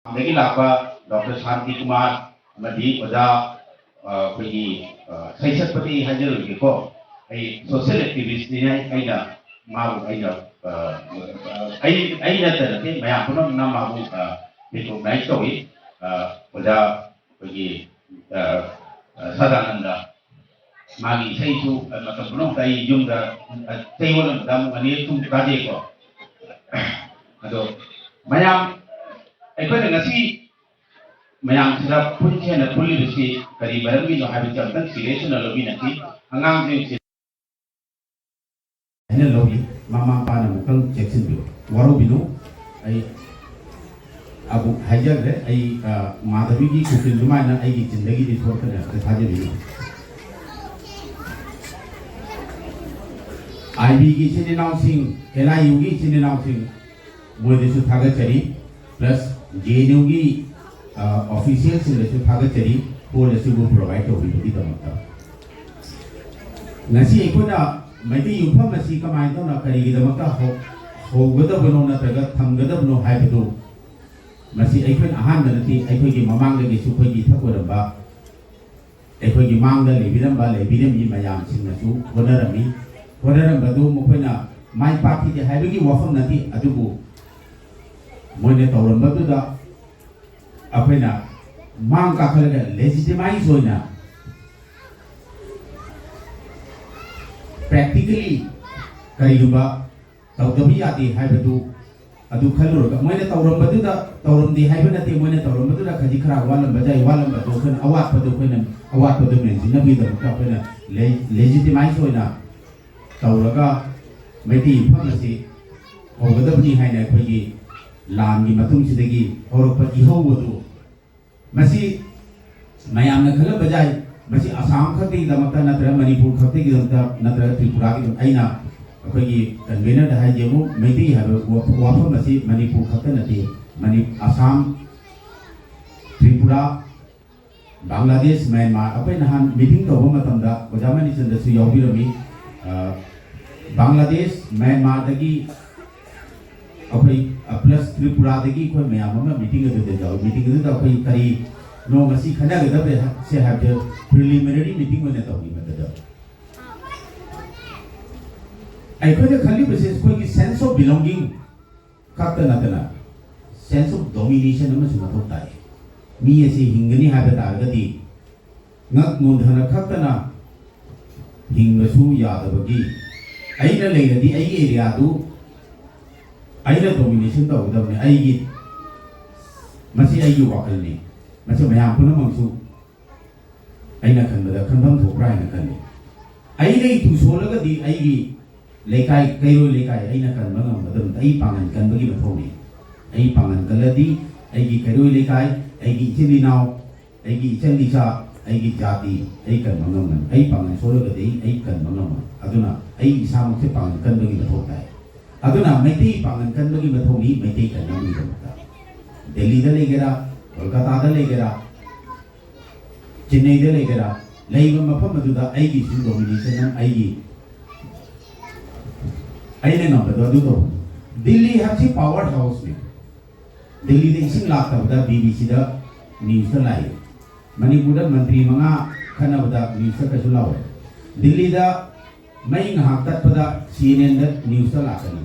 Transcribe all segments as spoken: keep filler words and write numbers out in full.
ꯑꯗꯒꯤ ꯂꯥꯛꯄ ꯗꯣꯛꯇꯔ ꯁꯥꯟꯇꯤ ꯀꯨꯃꯥꯔ ꯑꯃꯗꯤ ꯑꯣꯖꯥ, ꯑ, ꯑꯩꯈꯣꯏꯒꯤ, ꯑ, ꯁꯩꯁꯛꯄꯗꯤ ꯍꯥꯏꯖꯔꯣꯏꯒꯦꯀꯣ꯫ ꯑꯩ ꯁꯣꯁꯤꯌꯦꯜ ꯑꯦꯛꯇꯤꯚꯤꯁ꯭ꯠꯅꯤꯅꯦ꯫ ꯑꯩꯅ ꯃꯥꯕꯨ, ꯑꯩꯅ, ꯑ, ꯑꯩ, ꯑꯩ ꯅꯠꯇ ꯅꯠꯇꯦ, ꯃꯌꯥꯝ ꯄꯨꯝꯅꯃꯛꯅ ꯃꯥꯕꯨ, ꯑ, ꯔꯤꯀꯣꯛꯅꯥꯏꯖ ꯇꯧꯏ꯫ ꯑ, ꯑꯣꯖꯥ ꯑꯩꯈꯣꯏꯒꯤ, ꯑ, ꯑ, ꯁꯗꯥꯅꯟꯗ, ꯃꯥꯒꯤ ꯏꯁꯩꯁꯨ, ꯑ, ꯃꯇꯝ ꯄꯨꯝꯅꯃꯛꯇ ꯑꯩ ꯌꯨꯝꯗ, ꯑ, ꯆꯌꯣꯜ ꯑꯃꯗ ꯑꯃꯨꯛ ꯑꯅꯤꯔꯛ ꯊꯨꯝ ꯇꯥꯖꯩꯀꯣ꯫ ꯑꯗꯣ ꯃꯌꯥꯝ ꯑꯩꯈꯣꯏꯅ ꯉꯁꯤ ꯃꯌꯥꯝꯁꯤꯗ ꯄꯨꯟꯁꯦꯅ ꯄꯨꯜꯂꯤꯕꯁꯤ ꯀꯔꯤ ꯃꯔꯝꯒꯤꯅꯣ ꯍꯥꯏꯕꯁꯤ ꯑꯝꯇꯪ ꯁꯤꯔꯤꯌꯁ ꯑꯣꯏꯅ ꯂꯧꯃꯤꯟꯅꯁꯤ꯫ ꯑꯉꯥꯡꯁꯤꯡꯁꯤ ꯍꯥꯏꯅ ꯂꯧꯏ꯫ ꯃꯃꯥ ꯃꯄꯥꯅ ꯑꯃꯨꯛꯇꯪ ꯆꯦꯛꯁꯤꯟꯕꯤꯌꯨ, ꯋꯥꯔꯧꯕꯤꯅꯨ꯫ ꯑꯩ ꯑꯃꯨꯛ ꯍꯥꯏꯖꯈ꯭ꯔꯦ, ꯑꯩ, ꯑ, ꯃꯥꯙꯕꯤꯒꯤ ꯀꯨꯀꯤꯜ ꯑꯗꯨꯃꯥꯏꯅ ꯑꯩꯒꯤ ꯆꯤꯟꯗꯒꯤꯗꯤ ꯊꯣꯛꯂꯛꯀꯅꯤ, ꯑꯝꯇ ꯊꯥꯖꯕꯤꯌꯨ꯫ ꯑꯥꯏ ꯕꯤꯒꯤ ꯏꯆꯤꯟ ꯏꯅꯥꯎꯁꯤꯡ, ꯑꯦꯜ ꯑꯥꯏ ꯌꯨꯒꯤ ꯏꯆꯤꯟ ꯏꯅꯥꯎꯁꯤꯡ, ꯃꯣꯏꯗꯁꯨ ꯊꯥꯒꯠꯆꯔꯤ꯫ ꯄ꯭ꯂꯁ ꯖꯦ ꯑꯦꯟ ꯌꯨꯒꯤ, ꯑ, ꯑꯣꯐꯤꯁꯤꯌꯦꯜꯁꯤꯡꯗꯁꯨ ꯊꯥꯒꯠꯆꯔꯤ, ꯍꯣꯜ ꯑꯁꯤꯕꯨ ꯄ꯭ꯔꯣꯚꯥꯏꯗ ꯇꯧꯕꯤꯕꯒꯤꯗꯃꯛꯇ꯫ ꯉꯁꯤ ꯑꯩꯈꯣꯏꯅ ꯃꯩꯇꯩ ꯌꯨꯝꯐꯝ ꯑꯁꯤ ꯀꯃꯥꯏꯅ ꯇꯧꯅ, ꯀꯔꯤꯒꯤꯗꯃꯛꯇ ꯍꯧ-, ꯍꯧꯒꯗꯕꯅꯣ ꯅꯠꯇ꯭ꯔꯒ ꯊꯝꯒꯗꯕꯅꯣ ꯍꯥꯏꯕꯗꯨ, ꯃꯁꯤ ꯑꯩꯈꯣꯏꯅ ꯑꯍꯥꯟꯕ ꯅꯠꯇꯦ, ꯑꯩꯈꯣꯏꯒꯤ ꯃꯃꯥꯡꯗꯒꯤꯁꯨ ꯑꯩꯈꯣꯏꯒꯤ ꯏꯊꯛ ꯑꯣꯏꯔꯝꯕ, ꯑꯩꯈꯣꯏꯒꯤ ꯃꯥꯡꯗ ꯂꯩꯕꯤꯔꯝꯕ, ꯂꯩꯕꯤꯔꯝꯃꯤ ꯃꯌꯥꯝꯁꯤꯡꯅꯁꯨ ꯍꯣꯠꯅꯔꯝꯃꯤ꯫ ꯍꯣꯠꯅꯔꯝꯕꯗꯨ ꯃꯈꯣꯏꯅ ꯃꯥꯏ ꯄꯥꯛꯈꯤꯗꯦ ꯍꯥꯏꯕꯒꯤ ꯋꯥꯐꯝ ꯅꯠꯇꯦ, ꯑꯗꯨꯕꯨ ꯃꯣꯏꯅ ꯇꯧꯔꯝꯕꯗꯨꯗ ꯑꯩꯈꯣꯏꯅ ꯃꯥꯡ ꯀꯥꯈꯠꯂꯒ ꯂꯦꯖꯤꯇꯤꯃꯥꯏꯖ ꯑꯣꯏꯅ ꯄ꯭ꯔꯦꯛꯇꯤꯀꯦꯜꯂꯤ ꯀꯔꯤꯒꯨꯝꯕ ꯇꯧꯗꯕ ꯌꯥꯗꯦ ꯍꯥꯏꯕꯗꯨ, ꯑꯗꯨ ꯈꯜꯂꯨꯔꯒ ꯃꯣꯏꯅ ꯇꯧꯔꯝꯕꯗꯨꯗ, ꯇꯧꯔꯝꯗꯦ ꯍꯥꯏꯕ ꯅꯠꯇꯦ, ꯃꯣꯏꯅ ꯇꯧꯔꯝꯕꯗꯨꯗ ꯈꯖꯤꯛ ꯈꯔ ꯋꯥꯠꯂꯝꯕ ꯌꯥꯏ, ꯋꯥꯠꯂꯝꯕꯗꯣ ꯑꯩꯈꯣꯏꯅ ꯑꯋꯥꯠꯄꯗꯣ, ꯑꯩꯈꯣꯏꯅ ꯑꯋꯥꯠꯄꯗꯣ ꯃꯦꯟꯁꯤꯟꯅꯕꯒꯤꯗꯃꯛꯇ ꯑꯩꯈꯣꯏꯅ ꯂꯦ-, ꯂꯦꯖꯤꯇꯤꯃꯥꯏꯖ ꯑꯣꯏꯅ ꯇꯧꯔꯒ ꯃꯩꯇꯩ ꯌꯨꯝꯐꯝ ꯑꯁꯤ ꯍꯧꯒꯗꯕꯅꯤ ꯍꯥꯏꯅ ꯑꯩꯈꯣꯏꯒꯤ ꯂꯥꯟꯒꯤ ꯃꯇꯨꯡꯁꯤꯗꯒꯤ ꯍꯧꯔꯛꯄ ꯏꯍꯧ ꯑꯗꯨ, ꯃꯁꯤ ꯃꯌꯥꯝꯅ ꯈꯜꯂꯝꯕ ꯌꯥꯏ, ꯃꯁꯤ ꯑꯁꯥꯝ ꯈꯛꯇꯒꯤꯗꯃꯛꯇ ꯅꯠꯇ꯭ꯔꯒ ꯃꯅꯤꯄꯨꯔ ꯈꯛꯇꯒꯤꯗꯃꯛꯇ ꯅꯠꯇ꯭ꯔꯒ ꯇ꯭ꯔꯤꯄꯨꯔꯥꯒꯤꯗꯃꯛꯇ꯫ ꯑꯩꯅ ꯑꯩꯈꯣꯏꯒꯤ ꯀꯟꯚꯦꯅꯔꯗ ꯍꯥꯏꯖꯦ, ꯑꯃꯨꯛ ꯃꯩꯇꯩ ꯍꯥꯏꯕ ꯋꯥꯐ-, ꯋꯥꯐꯝ ꯑꯁꯤ ꯃꯅꯤꯄꯨꯔ ꯈꯛꯇ ꯅꯠꯇꯦ, ꯃꯅꯤ-, ꯑꯁꯥꯝ, ꯇ꯭ꯔꯤꯄꯨꯔꯥ, ꯕꯪꯒ꯭ꯂꯥꯗꯦꯁ, ꯃ꯭ꯌꯥꯟꯃꯥꯔ, ꯑꯩꯈꯣꯏ ꯅꯍꯥꯟ ꯃꯤꯇꯤꯡ ꯇꯧꯕ ꯃꯇꯝꯗ ꯑꯣꯖꯥ ꯃꯅꯤꯆꯟꯗ꯭ꯔꯁꯨ ꯌꯥꯎꯕꯤꯔꯝꯃꯤ꯫ ꯑ, ꯕꯪꯒ꯭ꯂꯥꯗꯦꯁ, ꯃ꯭ꯌꯥꯟꯃꯥꯔꯗꯒꯤ ꯑꯩꯈꯣꯏ ꯄ꯭ꯂꯁ ꯇ꯭ꯔꯤꯄꯨꯔꯥꯗꯒꯤ ꯑꯩꯈꯣꯏ ꯃꯌꯥꯝ ꯑꯃ ꯃꯤꯇꯤꯡ ꯑꯗꯨꯗ ꯌꯥꯎꯏ꯫ ꯃꯤꯇꯤꯡ ꯑꯗꯨꯗ ꯑꯩꯈꯣꯏ ꯀꯔꯤꯅꯣ ꯉꯁꯤ ꯈꯟꯅꯒꯗꯕꯁꯦ ꯍꯥꯏꯕꯗꯨ ꯄ꯭ꯔꯤꯂꯤꯃꯤꯅꯔꯤ ꯃꯤꯇꯤꯡ ꯑꯣꯏꯅ ꯇꯧꯏ꯫ ꯃꯗꯨꯗ ꯑꯩꯈꯣꯏꯅ ꯈꯜꯂꯤꯕꯁꯦ ꯑꯩꯈꯣꯏꯒꯤ ꯁꯦꯟꯁ ꯑꯣꯐ ꯕꯤꯂꯣꯡꯒꯤꯡ ꯈꯛꯇ ꯅꯠꯇꯅ ꯁꯦꯟꯁ ꯑꯣꯐ ꯗꯣꯃꯤꯅꯦꯁꯟ ꯑꯃꯁꯨ ꯃꯊꯧ ꯇꯥꯏ꯫ ꯃꯤ ꯑꯁꯤ ꯍꯤꯡꯒꯅꯤ ꯍꯥꯏꯕ ꯇꯥꯔꯒꯗꯤ ꯉꯛ ꯅꯣꯟꯊꯅ ꯈꯛꯇꯅ ꯍꯤꯡꯕꯁꯨ ꯌꯥꯗꯕꯒꯤ, ꯑꯩꯅ ꯂꯩꯔꯗꯤ ꯑꯩꯒꯤ ꯑꯦꯔꯤꯌꯥꯗꯨ ꯑꯩꯅ ꯗꯣꯃꯤꯅꯦꯁꯟ ꯇꯧꯒꯗꯕꯅꯤ꯫ ꯑꯩꯒꯤ, ꯃꯁꯤ ꯑꯩꯒꯤ ꯋꯥꯈꯜꯅꯤ꯫ ꯃꯁꯤ ꯃꯌꯥꯝ ꯄꯨꯝꯅꯃꯛꯁꯨ ꯑꯩꯅ ꯈꯟꯕꯗ ꯈꯟꯐꯝ ꯊꯣꯛꯄ꯭ꯔꯥ ꯍꯥꯏꯅ ꯈꯜꯂꯤ꯫ ꯑꯩꯅ ꯏꯇꯨ ꯁꯣꯜꯂꯒꯗꯤ ꯑꯩꯒꯤ ꯂꯩꯀꯥꯏ, ꯀꯩꯔꯣꯏ ꯂꯩꯀꯥꯏ ꯑꯩꯅ ꯀꯟꯕ ꯉꯝꯒꯗꯕꯅꯤ꯫ ꯑꯩ ꯄꯥꯡꯒꯟ ꯀꯟꯕꯒꯤ ꯃꯊꯧꯅꯤ꯫ ꯑꯩ ꯄꯥꯡꯒꯟ ꯀꯜꯂꯗꯤ ꯑꯩꯒꯤ ꯀꯩꯔꯣꯏ ꯂꯩꯀꯥꯏ, ꯑꯩꯒꯤ ꯏꯆꯤꯜ ꯏꯅꯥꯎ, ꯑꯩꯒꯤ ꯏꯆꯟ ꯏꯆꯥ, ꯑꯩꯒꯤ ꯖꯥꯇꯤ ꯑꯩ ꯀꯟꯕ ꯉꯝꯒꯅꯤ꯫ ꯑꯩ ꯄꯥꯡꯒꯟ ꯁꯣꯜꯂꯒꯗꯤ ꯑꯩ ꯀꯟꯕ ꯉꯝꯃꯣꯏ꯫ ꯑꯗꯨꯅ ꯑꯩ ꯏꯁꯥꯃꯛꯁꯦ ꯄꯥꯡꯒꯟ ꯀꯟꯕꯒꯤ ꯃꯊꯧ ꯇꯥꯏ꯫ ꯑꯗꯨꯅ ꯃꯩꯇꯩ ꯄꯥꯡꯒꯟ ꯀꯟꯕꯒꯤ ꯃꯊꯧꯅꯤ, ꯃꯩꯇꯩ ꯀꯟꯅꯕꯒꯤꯗꯃꯛꯇ꯫ ꯗꯦꯜꯂꯤꯗ ꯂꯩꯒꯦꯔꯥ, ꯀꯣꯜꯀꯇꯥꯗ ꯂꯩꯒꯦꯔꯥ, ꯆꯦꯟꯅꯩꯗ ꯂꯩꯒꯦꯔꯥ, ꯂꯩꯕ ꯃꯐꯝ ꯑꯗꯨꯗ ꯑꯩꯒꯤꯁꯨ ꯗꯣꯃꯤꯅꯦꯁꯟ ꯑꯃ, ꯑꯩꯒꯤ, ꯑꯩꯅ ꯉꯝꯕꯗꯣ ꯑꯗꯨ ꯇꯧꯕꯅꯤ꯫ ꯗꯤꯜꯂꯤ ꯍꯥꯏꯕꯁꯤ ꯄꯥꯋꯔ ꯍꯥꯎꯁꯅꯤ꯫ ꯗꯤꯜꯂꯤꯗ ꯏꯁꯤꯡ ꯂꯥꯛꯇꯕꯗ ꯕꯤ ꯕꯤ ꯁꯤꯗ ꯅ꯭ꯌꯨꯁꯇ ꯂꯥꯛꯏ꯫ ꯃꯅꯤꯄꯨꯔꯗ ꯃꯟꯇ꯭ꯔꯤ ꯃꯉꯥ ꯈꯠꯅꯕꯗ ꯅ꯭ꯌꯨꯁꯇ ꯀꯩꯁꯨ ꯂꯥꯛꯑꯣꯏ꯫ ꯗꯤꯜꯂꯤꯗ ꯃꯩ ꯉꯥꯏꯍꯥꯛ ꯇꯠꯄꯗ ꯁꯤ ꯑꯦꯟ ꯑꯦꯟꯗ ꯅ꯭ꯌꯨꯁꯇ ꯂꯥꯛꯀꯅꯤ꯫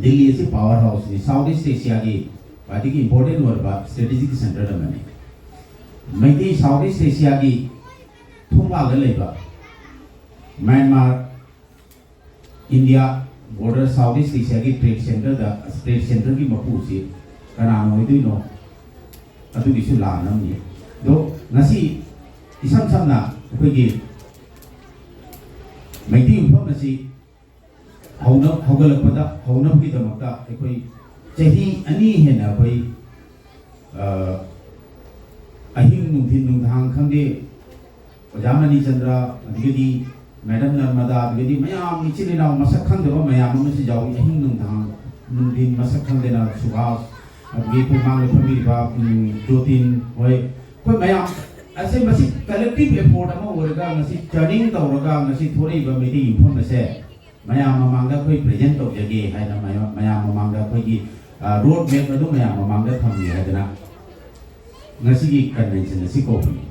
ꯗꯤꯜꯂꯤ ꯑꯁꯤ ꯄꯥꯋꯔ ꯍꯥꯎꯁꯅꯤ, ꯁꯥꯎꯠ ꯏꯁ ꯑꯦꯁꯤꯌꯥꯒꯤ ꯈ꯭ꯋꯥꯏꯗꯒꯤ ꯏꯝꯄꯣꯔꯇꯦꯟ ꯑꯣꯏꯔꯕ ꯁ꯭ꯇ꯭ꯔꯦꯇꯦꯖꯤꯛ ꯁꯦꯟꯇꯔ ꯑꯃꯅꯤ꯫ ꯃꯩꯇꯩ ꯁꯥꯎꯠ ꯏꯁ ꯑꯦꯁꯤꯌꯥꯒꯤ ꯊꯣꯡꯒꯥꯜꯗ ꯂꯩꯕ ꯃ꯭ꯌꯥꯟꯃꯥꯔ, ꯏꯟꯗꯤꯌꯥ ꯕꯣꯔꯗꯔ, ꯁꯥꯎꯠ ꯏꯁ ꯑꯦꯁꯤꯌꯥꯒꯤ ꯇ꯭ꯔꯦꯗ ꯁꯦꯟꯇꯔꯗ, ꯇ꯭ꯔꯦꯗ ꯁꯦꯟꯇꯔꯒꯤ ꯃꯄꯨꯁꯤ ꯀꯅꯥꯅ ꯑꯣꯏꯗꯣꯏꯅꯣ? ꯑꯗꯨꯒꯤꯁꯨ ꯂꯥꯟ ꯑꯃꯅꯤ꯫ ꯑꯗꯣ ꯉꯁꯤ ꯏꯁꯝ ꯁꯝꯅ ꯑꯩꯈꯣꯏꯒꯤ ꯃꯩꯇꯩ ꯃꯐꯝ ꯑꯁꯤ ꯍꯧꯅ-, ꯍꯧꯒꯠꯂꯛꯄꯗ ꯍꯧꯅꯕꯒꯤꯗꯃꯛꯇ ꯑꯩꯈꯣꯏ ꯆꯍꯤ ꯑꯅꯤ ꯍꯦꯟꯅ ꯑꯩꯈꯣꯏ, ꯑ, ꯑꯍꯤꯡ ꯅꯨꯡꯊꯤꯟ ꯅꯨꯡꯗꯥꯡ ꯈꯪꯗꯦ, ꯑꯣꯖꯥ ꯃꯅꯤꯆꯟꯗ꯭ꯔ, ꯑꯗꯒꯤꯗꯤ ꯃꯦꯗꯝ ꯅꯔꯃꯗꯥ, ꯑꯗꯒꯤꯗꯤ ꯃꯌꯥꯝ ꯏꯆꯤꯜ ꯏꯅꯥꯎ ꯃꯁꯛ ꯈꯪꯗꯕ ꯃꯌꯥꯝ ꯑꯃꯁꯨ ꯌꯥꯎꯏ꯫ ꯑꯍꯤꯡ ꯅꯨꯡꯗꯥꯡ ꯅꯨꯡꯊꯤꯟ ꯃꯁꯛ ꯈꯪꯗꯅ ꯁꯨꯕꯥꯁ, ꯑꯗꯒꯤ ꯑꯩꯈꯣꯏ ꯃꯥꯡꯗ ꯐꯝꯕꯤꯔꯤꯕ, ꯎꯝ, ꯖꯣꯇꯤꯟ ꯍꯣꯏ, ꯑꯩꯈꯣꯏ ꯃꯌꯥꯝ ꯑꯁꯦ ꯃꯁꯤ ꯀꯂꯦꯛꯇꯤꯚ ꯑꯦꯐꯣꯔꯠ ꯑꯃ ꯑꯣꯏꯔꯒ ꯉꯁꯤ ꯇꯔꯅꯤꯡ ꯇꯧꯔꯒ ꯉꯁꯤ ꯊꯣꯔꯛꯏꯕ ꯃꯩꯇꯩ ꯌꯨꯝꯐꯝ ꯑꯁꯦ ꯃꯌꯥꯝ ꯃꯃꯥꯡꯗ ꯑꯩꯈꯣꯏ ꯄ꯭ꯔꯦꯖꯦꯟ ꯇꯧꯖꯒꯦ ꯍꯥꯏꯅ ꯃꯌꯥꯝ ꯃꯌꯥꯝ ꯃꯃꯥꯡꯗ ꯑꯩꯈꯣꯏꯒꯤ ꯔꯣꯗ ꯃꯦꯞ ꯑꯗꯨ ꯃꯌꯥꯝ ꯃꯃꯥꯡꯗ ꯊꯝꯒꯦ ꯍꯥꯏꯗꯅ ꯉꯁꯤꯒꯤ ꯀꯟꯚꯦꯟꯁꯟ ꯑꯁꯤ ꯀꯧꯕꯅꯤ꯫